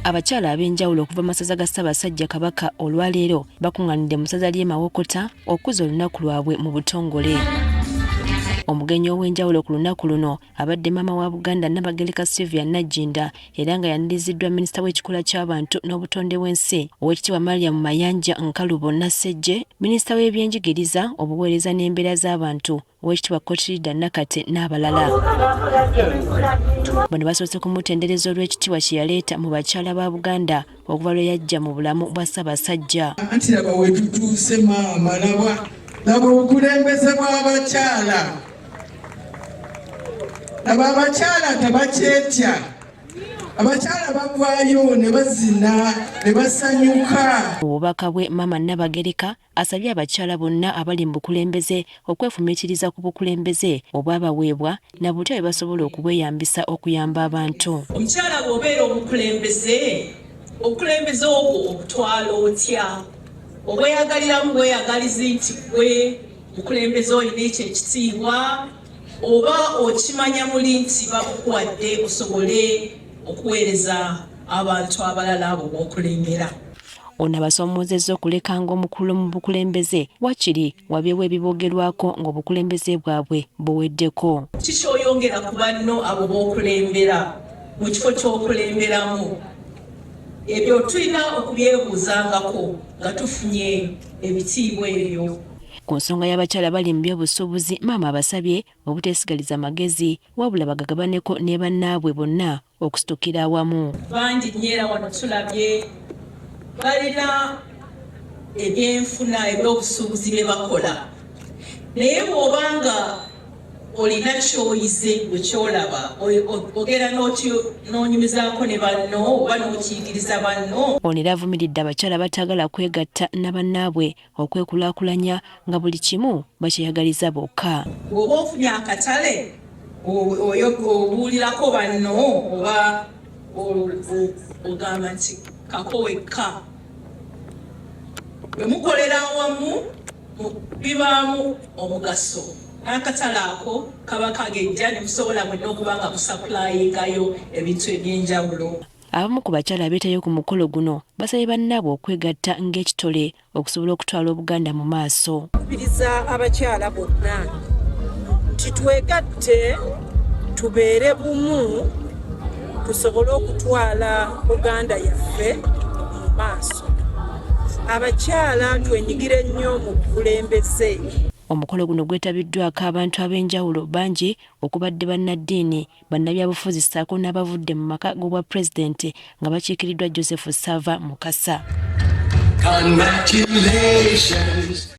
Abakyala ab'enjawulo okuva mu masaza ga Ssaabasajja Kabaka olwaleero bakuŋŋaanidde mu ssaza ly'e Mawokota okukuza olunaku lwabwe mu butongole. Omugenyi ow'enjawulo ku lunaku luno abadde maama wa Buganda Nnabagereka Sylvia Nagginda era nga yaniriziddwa minisita w'ekikula ky'abantu n'obutonde bw'ensi Oweekitiibwa Mariam Mayanja Nkalubo Nassejje, minisita w'ebyenjigiriza, obuweereza n'embeera z'abantu Oweekitiibwa Cotilida Nakate n'abalala. Bano basoose kumutendereza olw'ekitiibwa kye yaleeta mu bakyala ba Buganda okuva lwe yajja mu bulamu bwa Ssaabasajja. Anti laba we tutuuse maama, laba laba obukulembeze bw'abakyala, laba abakyala tebakyetya, abakyala bavaayo ne bazina ne basanyuka. Mu bubaka bwe, Maama Nnabagereka Asabye abakyala bonna abali mu bukulembeze okwefumiitiriza ku bukulembeze obwabaweebwa na butya bwe basobola okubweyambisa okuyamba abantu. Omukyala bw'obeera omukulembeze, obukulembeze obwo obutwala otya? Obweyagaliramu bweyagalizi nti ggwe mukulembeze olina ekyo ekitiibwa oba okimanya muli nti babukuwadde osobole okuweereza abantu abalala abo b'okulembera? Ono abasoomoozezza okulekanga omukululo mu bukulembeze wakiri wabeewo ebiboogerwako ng'obukulembeze bwabwe buweddeko. Ki ky'oyongera ku banno abo b'okulembera mu kifo ky'okulemberamu? Ebyo tulina okubyebuuzangako nga tufunye ebitiibwa ebyo. Ku nsonga y'abakyala abali mu by'obusuubuzi, maama abasabye obuteesigaliza magezi wabula bagagabaneko ne bannaabwe bonna okusitukira awamu. Bangi nnyo era wano tulabye balina ebyenfuna ebyobusuubuzi bye bakola, naye bw'oba nga olina ky'oyize gwe ky'olaba ogenda n'onyumizaako ne banno oba n'okiyigiriza banno. Ono era avumiridde abakyala abataagala kwegatta na bannaabwe okwekulaakulanya nga buli kimu bakyeyagaliza bokka. Bw'oba ofunye akatale obuulirako banno oba ogamba nti kako wekka. Bwe mukolera awamu bibaamu omugaso n'akatale ako kaba kagejja ne musobola mwenna okuba nga musapulayingayo ebintu eby'enjawulo. Abamu ku bakyala abeetabye ku mukolo guno basabye bannaabwe okwegatta ng'ekitole okusobola okutwala Obuganda mu maaso. Nkubiriza abakyala bonna nti twegatte tubeere bumu tusobole okutwala Buganda yaffe mu maaso. Abakyala twenyigire nnyo mu bukulembeze. Omukolo guno gwetabiddwako abantu ab'enjawulo bangi okubadde bannaddiini, bannabyabufuzi ssaako n'abavudde mu maka g'obwapulezidenti nga bakiikiriddwa Joseph Ssaava Mukasa. Congratulations.